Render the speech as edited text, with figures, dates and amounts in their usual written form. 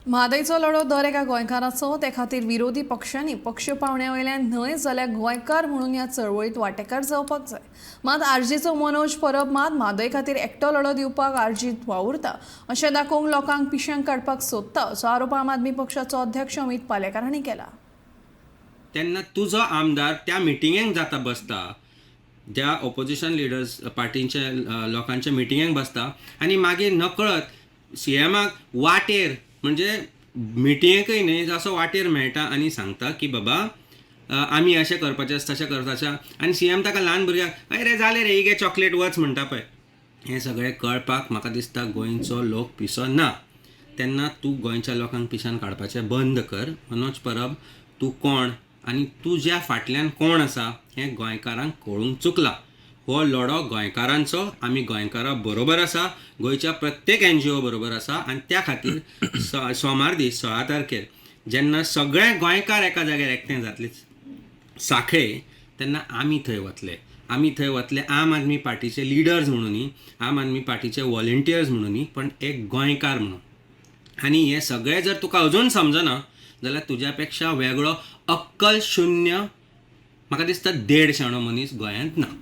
म्हादयचो लढो दर एका गोंयकाराचो, ते खातीर विरोधी पक्षांनी पक्ष पावण्या वयल्यान न्हय जाल्यार गोंयकार म्हणून ह्या चळवळीत वांटेकार जावपाक जाय. मात आरजीचो मनोज परब मात म्हादय खातीर एकटो लढो दिवपाक आरजीत वावुरता अशें दाखोवंक लोकांक पिश्यांक काडपाक सोदता असो आरोप आम आदमी पक्षाचो अध्यक्ष अमित पालेकार हांणी केला. तेन्ना तुजो आमदार त्या मिटिंगेक जाता बसता, ज्या ओपोजिशन लिडर्स पार्टींच्या लोकांच्या मिटिंगेक बसता आनी मागीर नकळत सीएमाक वाटेर, म्हणजे मिटिंगेकय न्हय, जसो वाटेर मेळटा आनी सांगता की बाबा आमी अशें करपाचें आसा, तशें करपाचें आसा. आनी सीएम ताका ल्हान भुरग्याक अरे जालें रे, ही घे चॉकलेट, वच म्हणटा पळय. हें सगळें कळपाक म्हाका दिसता गोंयचो लोक पिसो ना. तेन्ना तूं गोंयच्या लोकांक पिशान काडपाचें बंद कर. मनोज परब, तूं कोण आनी तुज्या फाटल्यान कोण आसा हें गोंयकारांक कळूंक चुकलां. हो लढो गोंयकारांचो, आमी गोंयकारां बरोबर आसा, गोंयच्या प्रत्येक एनजीओ बरोबर आसा. आनी त्या खातीर सोमार दीस 16 तारखेर जेन्ना सगळे गोंयकार एका जाग्यार एकठांय जातले साखळे, तेन्ना आमी थंय वतले. आमी थंय वतले आम आदमी पार्टीचे लिडर्स म्हणून न्ही, आम आदमी पार्टीचे वॉलंटियर्स म्हणून न्ही, पण एक गोंयकार म्हणून. आनी हें सगळें जर तुका अजून समजना जाल्यार तुज्या पेक्षा वेगळो अक्कल शुन्य म्हाका दिसता देड शाणो मनीस गोंयांत ना.